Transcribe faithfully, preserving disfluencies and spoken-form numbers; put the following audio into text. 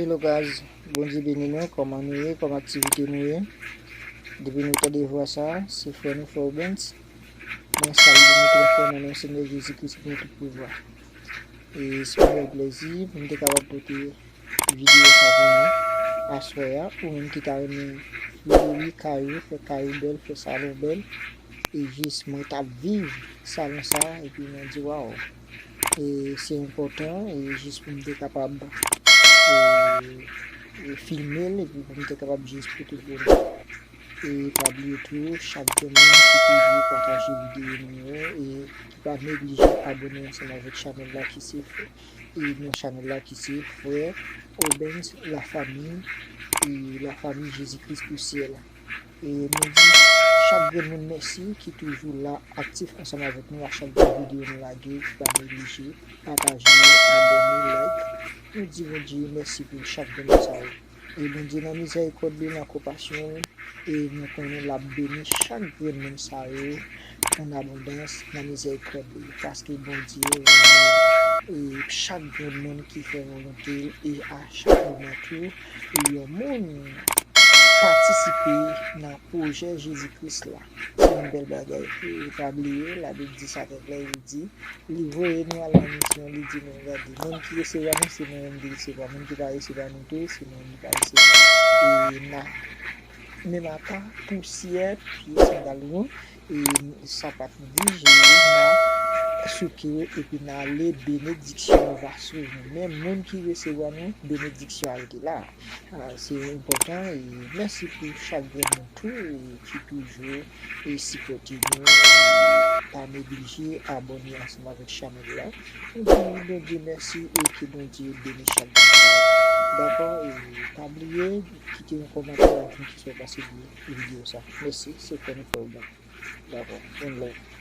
Hello guys, Bondye beni nou, kòman nou ye, kòman aktivite nou ye? Depi nou tande vwa sa, se frè nou, frè Obens. Mwen salye nou trè fò nan non Senyè Jezi Kris ki gen tout pouvwa. E se yon rèl plèzi pou m te kapab pote videyo sa pou nou aswè a, ou menm ki ta renmen flori kay ou, fè kay ou bèl, fè salon bèl, e jis mwen t ap viv salon sa, epi mwen di, waw, e se enpòtan, e jis pou m te kapab, e, e filme l, epi pou m te kapab jis pote l pou nou. E pa bliye tou, chak grenn moun ki toujou pataje videyo nou yo, e ki pa neglije abòne ansanm avèk chanèl la ki se, e non chanèl la ki se Frè Obens Lafanmi, e Lafanmi Jezi Kris pou syèl la. E nou di chak grenn moun mèsi ki toujou la aktif ansanm avèk nou a chak grenn videyo nou lage, ki pa neglije pataje, abòne, like. Nou di Bondye mèsi pou chak grenn moun sa yo. E Bondye nan mizèrikòd li, nan konpasyon l, e nou konnen l ap beni chak grenn moun sa yo an abondans nan mizèrikòd li. Paske Bondye renmen, e chak grenn moun ki fè volonte l, e a chak moman tou, e yon moun patisipe nan pwojè Jezi Kris la. Se yon bèl bagay. E pa bliye, Labib di sa trè klè, li di, li voye nou al nan misyon, li di nou, gade, moun ki resevwa nou, se nou menm li resevwa. Moun ki pa resevwa nou tou, se nou menm li pa resevwa. E n a, menm ata pousyè pye sandal nou, e sapat nou, je nou, n a souke yo, epi n ale, benediksyon an va swiv nou. Men moun ki resevwa nou, benediksyon a rete la. Ah, se enpòtan, e mèsi pou chak grenn moun tou, e ki toujou, e sipòte nou, e pa neglije abòne ansanm avèk chanèl la. Nou di Bondye mèsi e ke Bondye beni chak grenn sa yo. Dakò, e pa bliye kite yon kòmantè ak di m kisa w panse de videyo sa. Mèsi, se frè nou, frè Obens. Dakò, one love.